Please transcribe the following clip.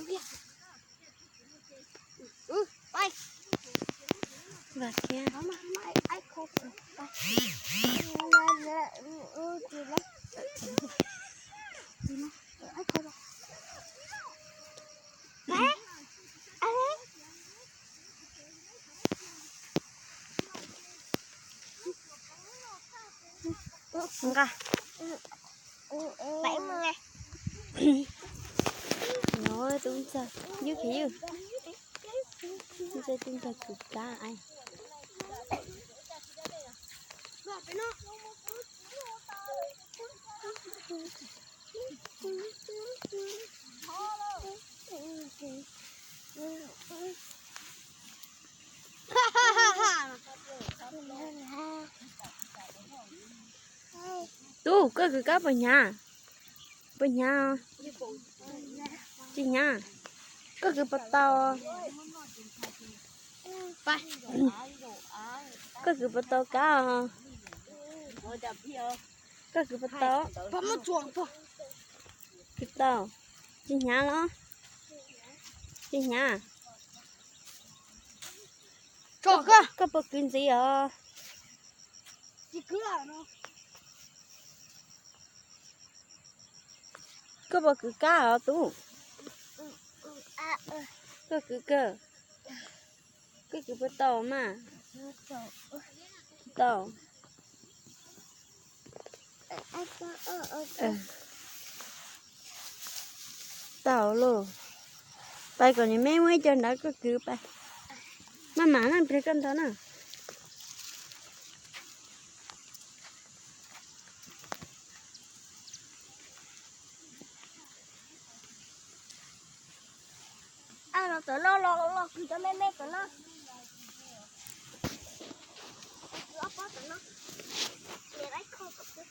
Kwv kiag. Vam kiag. Nqa. No tub ntxawg, ywg kiag ywg. Tub ntxawg, tub ntxawg kwv kab. Tub, koj kwv kab puas hnyav? Puas hnyav? Tsis hnyav. Koj kwv puas tau? Koj kwv puas tau kab os? Koj kwv puas tau? Kwv tau. Tsis hnyav los? Tsis hnyav. Koj puas kwv ntxiv os? Koj puas kwv kab os tub? Koj kwv kawg. Koj kwv puas tau mas? Tau. Tau lauj. Pais kom niam me muab ib co nrad koj kwv pais. Maj mam na, pliag koj ntog na. Los tom no, los kwv cov me me tom no. Kwv ob pob tom no. Niam lab kho kom